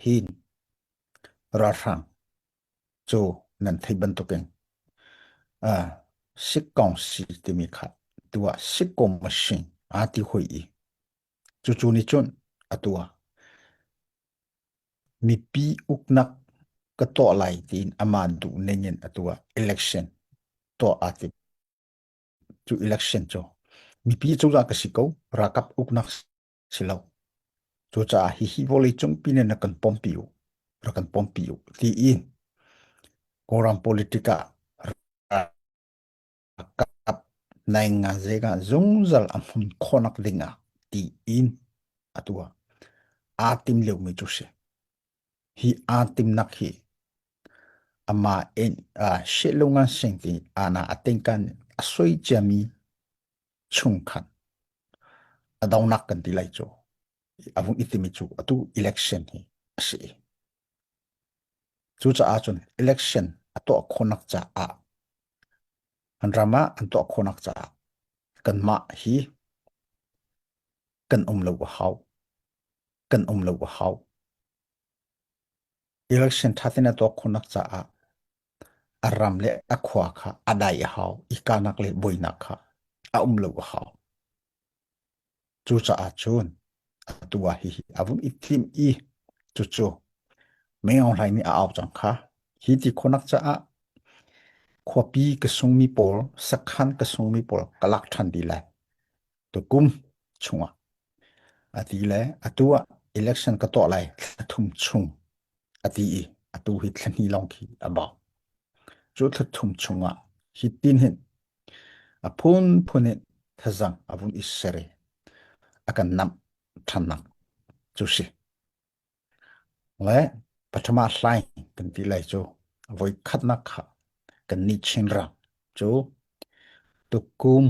hin ralhrang cu nan theih bantukin uh, sikkongsi timi kha tuah sikko machine aa ti hoi i cucu nih cun atu ah mipi uknak ka tuah lai tiin amah duh ning in atu ah election tuah aa tim. Cu election cu mipi cozah ka si ko, ralkap uknak si lo. Cucaah hihi vawleicung pi nih na kan pompi u, rak kan pompi u tiin Kawlram politic ah ralkap nainga zega zungzal a hmun khawhnak ding ah tiin atu ah aa tim liomi cu si. Hi aa timnak hi amah in Shehlungan Singh ti ana a tingkan a soi ciami chung khan a dongnak kan ti lai cu a vung i timi cu atu election hi a si. Cucaah cun election a tuah khawhnak caah an ram ah an tuah khawhnak caah kanmah hi kan um lo a hau. Kan um lo a hau. Election ṭha tein a tuah khawhnak caah a ram le a khua kha a dai a hau. I kahnak le buainak kha a um lo a hau. Cucaah cun atu ah hihi a vun i thim i cucu Meng Aung Hlaing nih a au cang kha. Hi ti khawhnak caah khuapi ka sungmi pawl, sakhan ka sungmi pawl ka lak ṭhan dih lai. Tukum chungah a ti le atu ah election ka tuah lai thla thum chung a ti i atu hi thla hnih lawng khi a bau. Cu thla thum chungah hi tin hin a phunphun in thazang a vun i ser i a kan namh ṭhannak cu si. Le pathum ah hlai kan ti lai cu voi khatnak kha kan nih Chinram cu tukum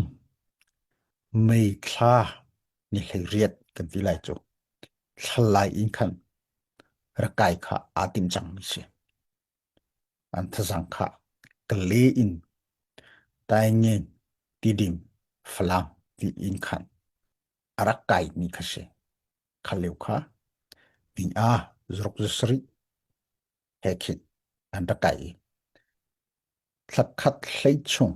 May thla ni 18 kan ti lai cu thlalai in khan rakai kha aa tim cangmi si. An thazang kha Kale in Taingen Tidim Falam ti in khan a rak kaimi kha si. Kha lio kha ning a zuruk zasarih he khin an rak kai i thlakhat hlei chung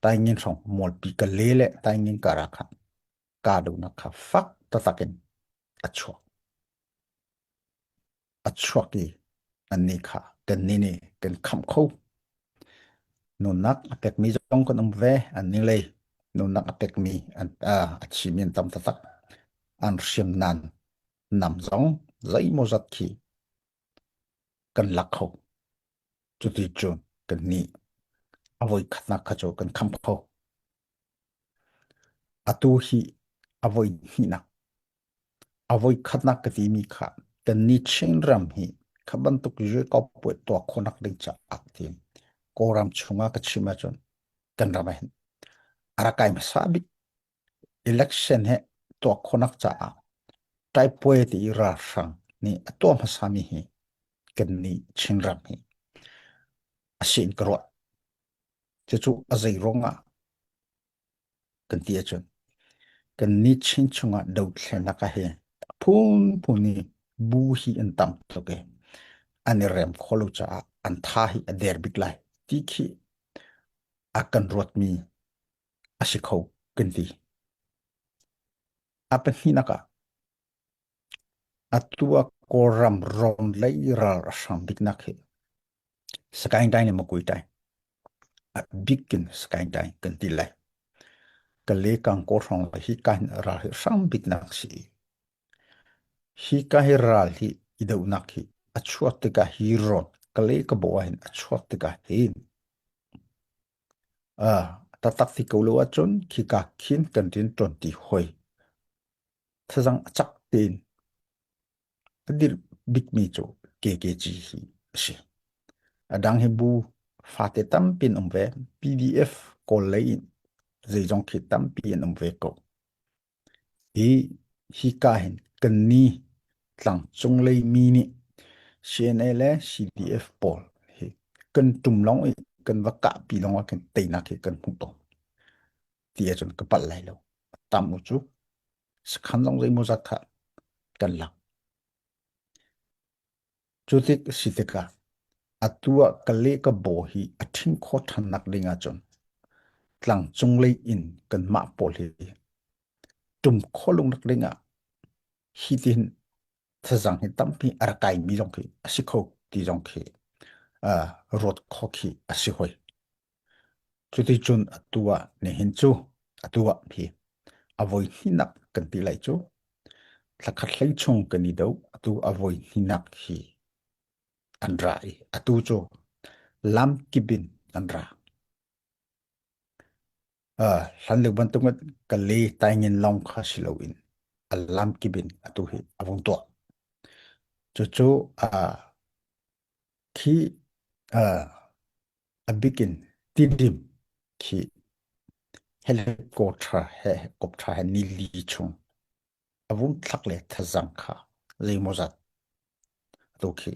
Taingen hrawng mualpi Kale le Taingen kara khan kahdohnak kha fak taktak in a chuak. A chuak i annih kha kannih nih kan khamh kho. Nunnak a pekmi zong kan um ve. Annih lei nunnak a pekmi an, a thimi an tam taktak. An hriamnan nam zong zeimawzat khi kan lak kho. Cuti cun kannih a voikhatnak kha cu kan khamh kho. Atu hi a voi hnihnak A voikhatnak ka timi kha kannih Chinram hi kha bantuk Jacob puai tuah khawhnak ding caah tiin Kawlram chungah ka chim ahcun kan ram ah hin a rak kai hmasa bik election he tuah khawhnak caah Taipuai ti i ralhrang nih a tuah hmasami hi kannih Chinram hi a si in ka ruah. Cucu a zei ruangah kan ti ahcun kannih Chin chungah dothlennak ah hin phunphun i bu hi an tam tuk i an i rem khawh lo caah an tha hi a der bik lai ti khi a kan ruatmi a si kho kan ti. A pahnihnak ah atu ah Kawlram rawn lei ral a hrang biknak hi Sakaing le Makui tai a bik in Sakaing tai kan ti lai. Kale kangkaw hrawng hi ka hin ral hi hrang biknak si. Hi ka hi ral hi i dohnak hi a chuak tikah hi rawn kale ka bo ah hin a chuak tikah hin taktak ti ko lo ahcun khika khin kan rian ṭuan ti hoi. Thazang a cak tein A dirh bikmi cu KKG hi a si. A dang hi bu fate tampi an um ve. PDF Kawl lei in zeizong khi tampi an um ve ko. Hi hika hin kanni tlangcung lei mi nih CNA le CDF pawl hi kan tum lawng i kan va kahpi lawng ah khin teinak hi kan hmu tawn. Ti ahcun ka palh lai lo. Tam u cu sakhan zong zeimawzat kha kan lak. Cu tik si tikah atu ah ka le ka baw hi a ṭhing khawh ṭhannak ding ahcun tlangcung lei in kanmah pawl hi ṭum khawh lungrak ding ah hi tin thazang hi tampi a rak kaimi zong khi a si kho ti zong khi uh, ruat kho khi a si hoi. Cuticun atu ah nihin cu atu ah hi a voi hnihnak kan ti lai cu thlakhat hlei chung kan i do atu a voi hnihnak hi an ra i atu cu lam kip in an ra. Uh, hlan lio bantuk in ka le taingin lawng kha si loin a lam kip in atu hi a vung tuah. Cucu uh, khi uh, a bikin Tidim khi helicopter he helicopter he nili chung a vung thlak le thazang kha zeimawzat atu khi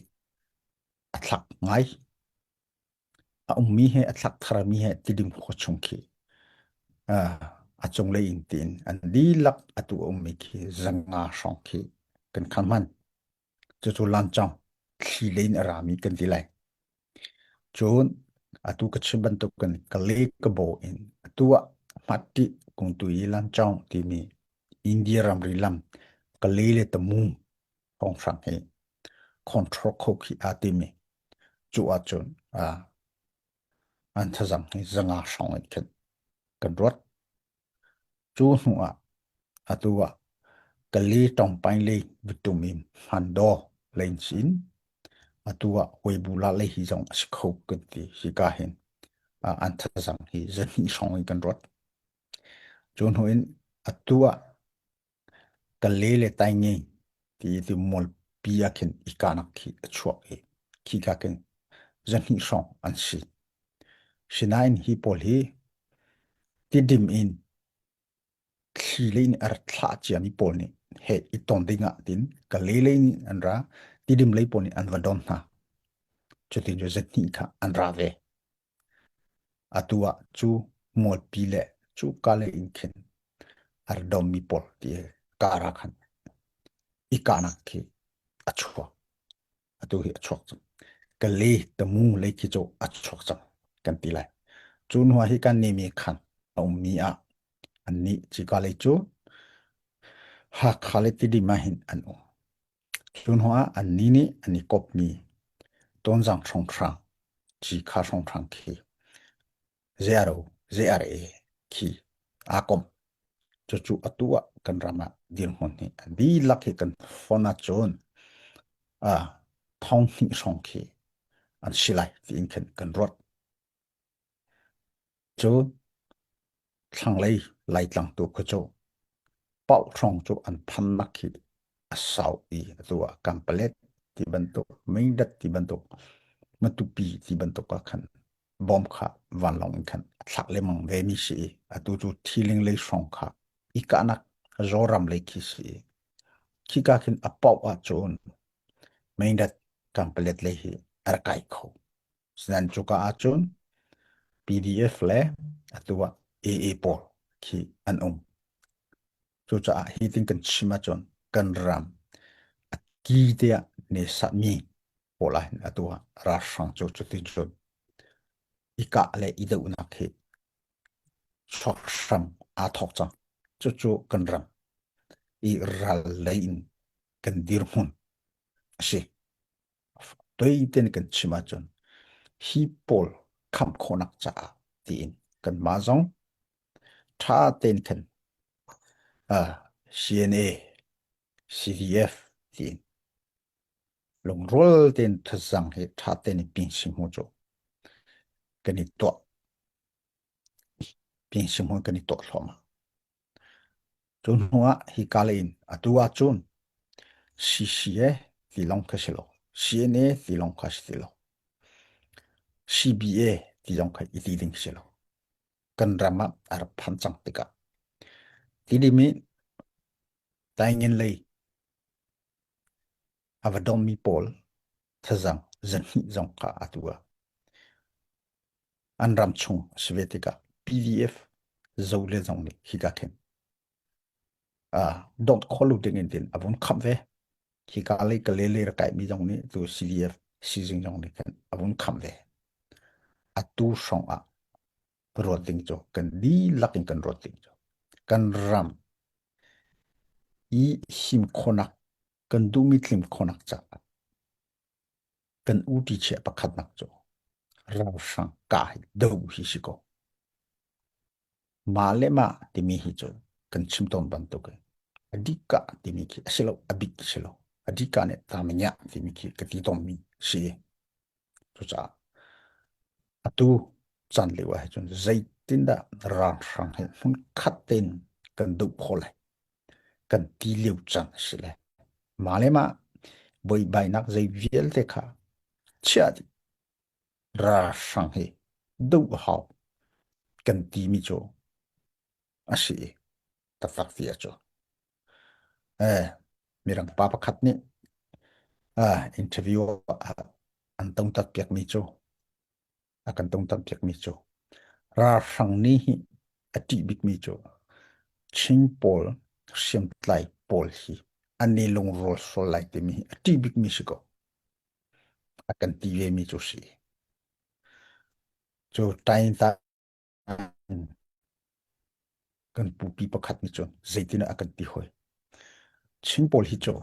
a thlak ngai. A ummi he a thlak tharmi he Tidim khua chung khi a cunglei in tiin an dihlak atu a ummi khi zanga hrawng khi kan khan hman. Cucu lancawng thli lei in a rami kan ti lai. Cun atu ka chim bantukin ka le ka baw in atu ah hmatti kungtu i lancawng timi India ramri lam ka le le tamu hrawnghrang hi control kho khi aa timi cu ahcun an thazang hi zanga hrawng in khin kan ruat. Cu hnu ah atu ah Kali Tawngpaing lei bitum in Hmandaw lei in sin atu ah Weibula lei hi zong a si kho kan ti. Hika hin an thazang hi zahnih hrawng in kan ruat. Cu hnu in atu ah Kale le Tainge ti ti mualpi ah khin i kahnak khi a chuak i khika khin zahnih hrawng an si. Sinain hi pawl hi Tidim in thli lei nih a rak thlah ciami pawl nih heh i ton ding ah tin Kale lei nih an ra, Tidim lei pawl nih an va don hna. Cutin cu zahnih kha an ra ve. Atu ah cu mualpi le cu kale in khin a ra dommi pawl ti kar ah khan i kahnak khi a chuak. Atu hi a chuak cang. Kale tamu lei khi cu a chuak cang kan ti lai. Cu hnu ah hi kan nemi khan a ummi ah annih cika lei cu Hakha le Tidim ah hin an um. Cu hnu ah annih nih an i kawpmi Tonzang hrawnghrang, Cikha hrawnghrang khi ZRO, ZRA khi aa komh. Cucu atu ah kan ram ah dirhmun hi a dihlak hi kan fon ahcun thong hnih hrawng khi an si lai tiin khin kan ruat. Cu thlanglei Laitlang tu kha cu pauh hrawng cu an phannak khi a sau i atu ah Kanpalet ti bantuk, Meidat ti bantuk, Matupi ti bantuk ah khan bom kha vanlawng in khan a thlak lengmang ve mi si i atu cu Thiling lei hrawng kha i kahnak Zoram lei khi si i khika khin a pauh ahcun Meidat Kanpalet lei hi a rak kai kho. Sinain cuka ahcun PDF le atu ah AA pawl khi an um. Cucaah hi tin kan chim ahcun kan ram a ki te ah ne sahmi pawl ah hin atu ah ralhrang cu cutin cun i kah le i dohnak hi chuak hram aa thawk cang. Cucu kan ram i ral lei in kan dirhmun a si. Tuiten kan chim ahcun hi pawl khamh khawhnak caah tiin kanmah zong ṭha tein khan uh, CNA, CDF tiin lungrual tein thazang hi ṭha tein ping si hmu cu kan i tuah ping si hmu kan i tuah thluahmah. Cu hnu ah hika lei in atu ahcun CCA ti lawng kha si lo, CNA ti lawng kha si ti lo, CBA ti zong kha i ti ding si lo. Kan ram ah a rak phan cang tikah Tidim i Taingen lei a va dommi pawl thazang zahnih zong kha atu ah an ram chung a si ve tikah PDF zo le zong nih hika khin dawt khawh lo ding in tin a vun khamh ve. Hika lei ka le lei rak kaimi zong nih tu CDF sizing zong nih khan a vun kham ve. Atu hrawng ah ruat ding cu kan dihlak in kan ruat ding cu kan ram i him khawhnak kan duhmi tlim khawhnak caah kan uti chia pakhatnak cu ralhrang ka hi do hi si ko. Mah le mah timi hi cu kan chim tawn bantuk in adika timi khi a si lo, a bik si lo. Adika nih tamanya timi khi ka ti tawnmi si. Cucaah atu caan lio ah cun zeitindah ralhrang he hmun khat tein kan doh khawh lai kan ti lio caan a si lai. Mah le mah buaibainak zei vialte kha chiah dih ralhrang hi doh a hau kan timi cu a si i taktak ti ah cu. Eh, mirang pa pakhat nih ah interview ah an tongtat piakmi cu a kan tongtat piakmi cu ralhrang nih hi a ṭih bikmi cu Chin pawl hriamtlai pawl hi an i lungrual sual lai timi hi a ṭih bikmi si ko. A kan ti vemi cu si. Cu ṭainta kan pupi pakhat nih cun zeitin a kan ti hoi. Chin pawl hi cu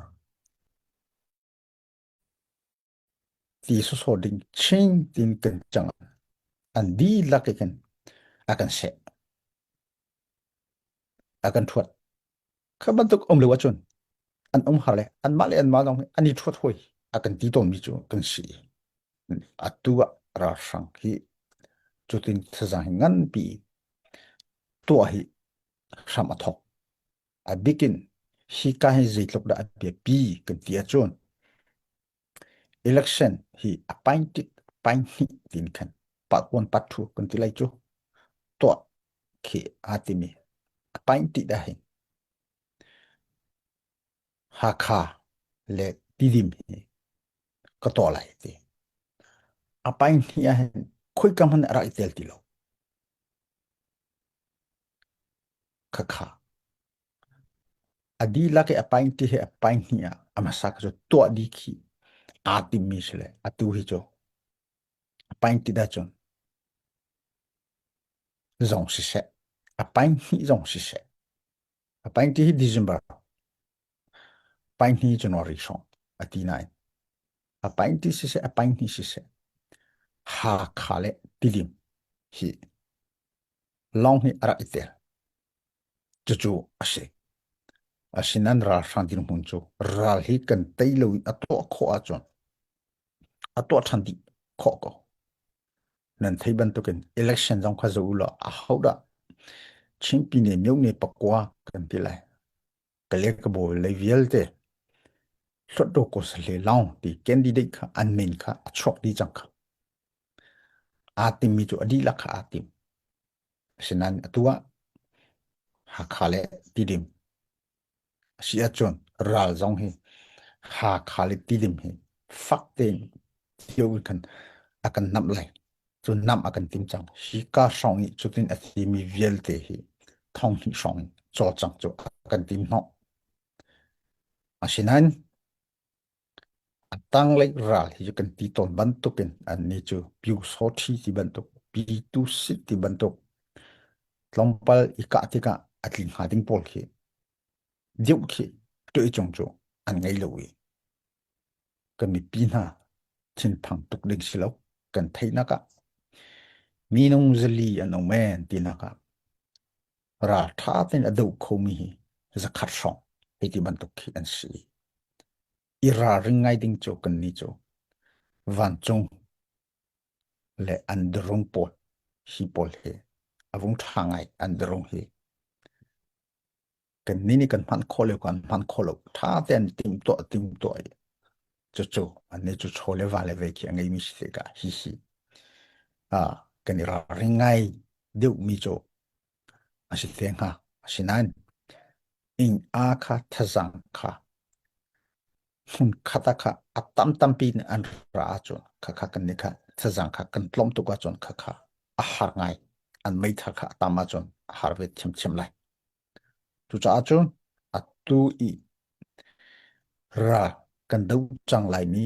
ti sawsawh ding Chin tin kan cang an dihlak in a kan seh. A kan ṭhuat. Kha bantuk um lo ahcun an um har le anmah le anmah lawng hi an i ṭhuat hoi a kan ti tawnmi cu kan si. Atu ah ralhrang hi cutin thazaang hi nganpi tuah hi hram a thawk. A bikin hika hi zeitluk dah a biapi kan ti ahcun election hi a paintit painhnih tin khan part one part two kan ti lai cu tuah khi aa timi a paintit ah hin Hakha le Tidim hi ka tuah lai ti. A painhnih ah hin khoika hmanh a rak i tel ti lo. Khakha. A dihlak i a painti he a painhnih ah a hmasa cu tuah dih khi aa timmi si le atu hi cu a painti dah cun zong siseh, a painhnih zong siseh. A painti hi December, painhnih January hrawng a ti nain a painti siseh, a painhnih siseh, Hakha le Tidim hi lawng hi a rak i tel. Cucu a si. Asinain ralhrang dirhmun cu ral hi kan tei lo in a tuah khawh ahcun a tuah ṭhan dih khawh ko. Nan theih bantukin election zong kha zoh u law ahodah Chin Pyine myone pakua kan ti lai. Kale ka bawi lei vialte Hluttaw ko sahle lawng ti candidate kha an min kha a chuak dih cang kha. Aa timmi cu a dihlak kha aa tim. Asinain atu ah Hakha le Tidim a si ahcun ral zong hi Hakha le Tidim hi fak tein cio in khan a kan namh lai. Cu namh a kan tim cang. Hi ka hrawng i cutin a thimi vialte hi thong hnih hrawng in cawlcangh cu a kan tim hnawh. Asinain A tanglei ral hi kan ti tawn bantukin annih cu pyusawṭhi ti bantuk, pitusit ti bantuk tlawmpal i kah tikah a tling hnga ding pawl khi deuh khi tuahcung cu an ngei lo i kan mipi hna thinphang tuk ding si lo kan theihnak ah minung zali an um en tinak ah ral ṭha tein a doh khomi hi zakhat hrawng hei ti bantuk khi an si. I ralring ngai ding cu kannih cu vancung le an drone pawl hi pawl hi a vung ṭha ngai an drone hi kannih nih kan hman khawh lo kan hman khawh lo ṭha tein timhtuah timhtuah i cucu annih cu chaw le va le vei khi a ngeimi si tikah hi hi ah kan i ralring ngai deuhmi cu a si te hnga. Asinain inn a kha thazang kha hmunkhat ah kha a tam tampi in an ra ahcun khakha kan nih kha thazang kha kan tlawm tuk ahcun khakha a har ngai an meithal kha a tam ahcun a har ve thiamthiam lai cucaah cun atu i ra. Kan doh cang laimi.